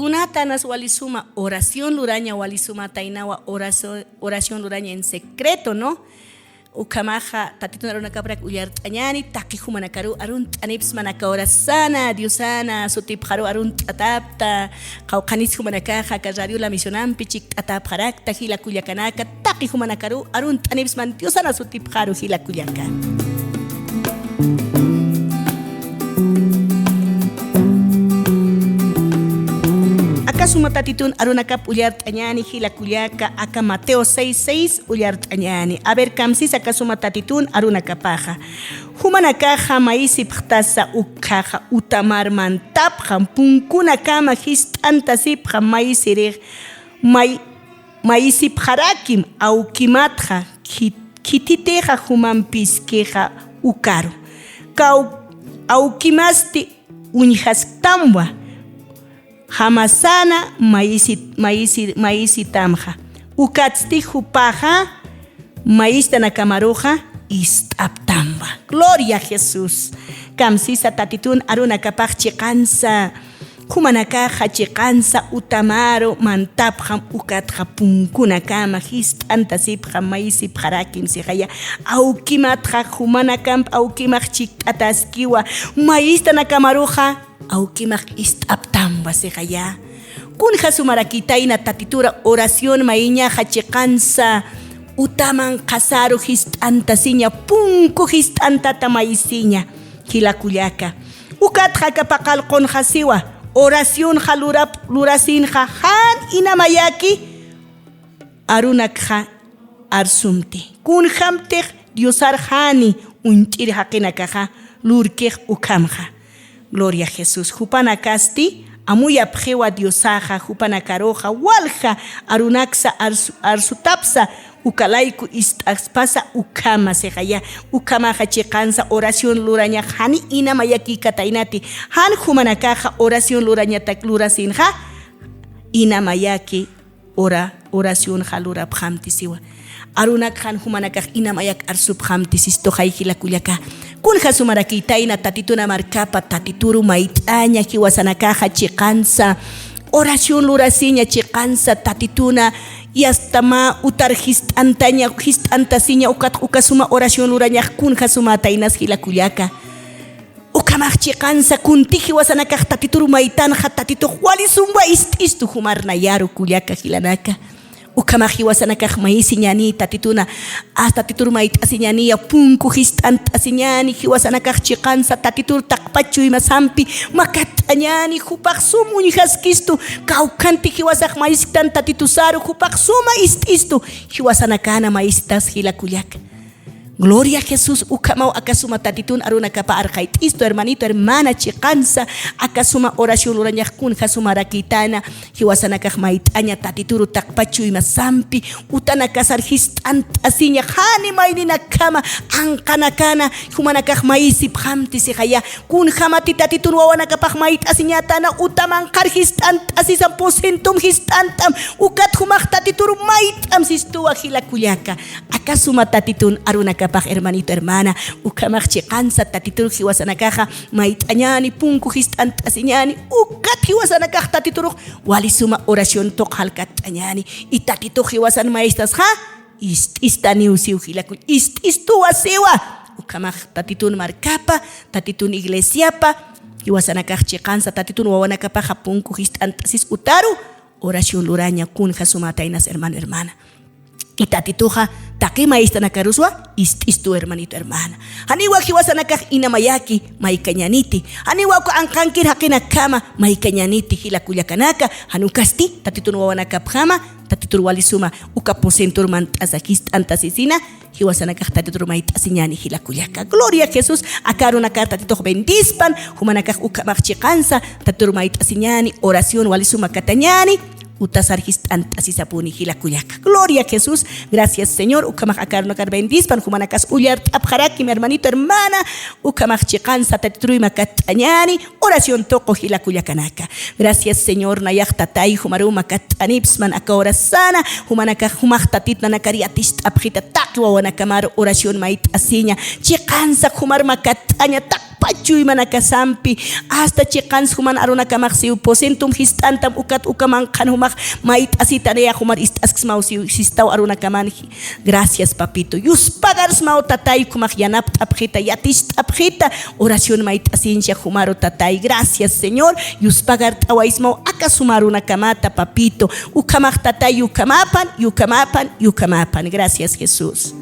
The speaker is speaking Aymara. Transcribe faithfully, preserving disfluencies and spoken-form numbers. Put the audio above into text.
Kunatanas wali suma oración luraña, wali suma taynawa oración, oración luraña en secreto, ¿no? Ukhamaxa Tatitun arunakaprak ullart'añäni, taqi jumanakaru arunt'anipxsma aka hora sana, Diosana sutipxaru arunt'atäpxta, qawqhanis jumanakaxa aka Radio La Misionampi chikt'atäpxarakta, jila kullakanaka, taqi jumanakaru arunt'anipxsma Diosana sutipxaru jila kullaka. Aka suma Tatitun arunakap ullart'añäni jila kullaka, aka Mateo seis seis ullart'añäni. A ver, kamsisa aka suma Tatitun arunakapaxa. Jumanakaxa mayisipxtasa ukkhaxa utamar mantapxam, punkunakama jist'antasipxam mayisirix, may-, mayisipxarakim awkimatxa khit-, khithitixa jumampiskixa ukaru. Kaw-, awkimasti uñjasktamwa, jamasana mayisi-, mayisi-, mayisitamxa. Ukatsti jupaxa mayistanakamaruxa ist'aptamwa. Gloria a Jesús. Kamsisa Tatitun arunakapax chiqansa. Jumanakaxa chiqansa utamaru mantapxam, ukatxa punkunakama jist'antasipxam, mayisipxarakim sixaya. Awkimatxa jumanakamp awkimax chikt'ataskiwa, mayistanakamaruxa awkimax ist'aptamwa sixaya. Kunja sumarakitayna Tatitura oración mayiñaxa chiqansa utaman qhasaru jist'antasiña, punku jist'antata mayisiña, jila kullaka. Ukatxa aka paqallqunxa siwa, oracionxa lurap-, lurasinxa jan inamayaki arunakxa arsumti. Kunjamtix Diosar jani uñt'ir jaqinakaxa lurkix ukhamxa. Gloria a Jesús. Jupanakasti amuyapxiwa Diosaxa, jupanakaruxa walja arunaksa arsu-, arsutapsa, uka layku ist'aspasa ukhama sixaya. Ukhamaxa chiqansa oración lurañax jani inamayakikataynati. Jan jumanakaxa oración lurañatak lurasinxa inamayaki ora-, oracionxa lurapxamti siwa. Arunak jan jumanakax inamayak arsupxamti sistuxay jila kullaka. Kunja sumarakitayna Tatituna markapa Tatituru mayt'aña jiwasanakaxa chiqansa oración lurasiña chiqansa Tatituna, y hasta mä utar jist'antaña, jist'antasiña, ukat uka suma oración lurañax kunja sumataynas jila kullaka. Ukhamax chiqansa kunti jiwasanakax Tatituru maytanxa Tatitux wali sumwa ist'istu jumar nayaru kullaka jilanaka. Ukhamax jiwasanakax mayisiñani Tatituna, a Tatitur mayt'asiñaniya punku jist'ant'asiñani, jiwasanakax chiqansa Tatitur taqpach chuymasampi makatt'añani, jupax sum uñjaskistu, kawkhanti jiwasax mayisktan Tatitusaru, jupax suma ist'istu jiwasanakana mayistas jila kullaka. Gloria a Jesús, ukhamaw aka suma Tatitun arunakapa arxayt'istu, hermanito, hermana, chiqansa, aka suma oración lurañax kunja sumarakitana, jiwasanakax mayt'aña Tatituru taqpach chuymasampi, utanakasar jist'ant'asiña, jani mayninakjama, anqanakana, jumanakax mayisipxamti sixaya, kunjamati Tatitun wawanakapax mayt'asiñatana, utamanqar jist'ant'asisa, aposentom jist'ant'am, ukat jumax Tatituru mayt'am sistuwa jila kullaka. Aka suma Tatitun arunakapax, hermanito, hermana, ukhamax chiqansa Tatitur jiwasanakaxa mayt'añani, punku jist'ant'asiñani, ukat jiwasanakax Tatiturux wali suma oración tuq jalkatt'añani, y Tatitux jiwasan mayistasxa ist'istaniw siw jila kull-, ist'istuwa siwa. Ukhamax Tatitun markapa, Tatitun iglesiapa, jiwasanakax chiqansa Tatitun wawanakapaxa punku jist'ant'asis utaru oración luraña kunja sumataynas, hermano, hermana. Y Tatituxa taqi mayistanakaruswa ist'istu, hermanito, hermana. Janiwa jiwasanakax inamayaki maykañaniti. Janiwa uka anqankir jaqinakjama maykañaniti jila kullakanaka. Jan ukasti Tatitun wawanakapjama, Tatitur wali suma uka aposentor mant'asa jist'antasisina, jiwasanakax Tatitur mayt'asiñani jila kullaka. Gloria a Jesús, aka arunakar Tatitux bendispan, jumanakax ukhamax chiqansa Tatitur mayt'asiñani, oración wali suma katañani, utasar jist'ant'asisapuni jila kullaka. Gloria a Jesús, gracias Señor, ukhamax aka arunakar bendispan, jumanakas ullart'apxarakim, hermanito, hermana, ukhamax chiqansa Tatituruy makatt'añani, oración tuqu jila kullakanaka. Gracias, Señor, nayax Tatay, jumaru makatt'anipxsman aka hora sana, jumanakax jumax Tatit nanakar yatist'apxita taqi wawanakamaru oración mayt'asiña, chiqansa jumar makatt'aña taq pachuy manakasampi, hasta chiqans juman arunakamax siw posentum jist'antam ukat ukaman qhan jumax mayt'asitanaya jumar ist'asksmaw siw sistaw arunakamanji. Gracias, papito. Yuspagarsmaw tatay, ukhamax yanapt'apxita, yaticht'apxita, oración mayt'asincha jumaru tatay. Gracias, Señor. Yuspagart'awaysmaw aka suma arunakamata, papito. Ukhamax tatay, yukhamapan, yukhamapan, yukhamapan. Gracias, Jesús.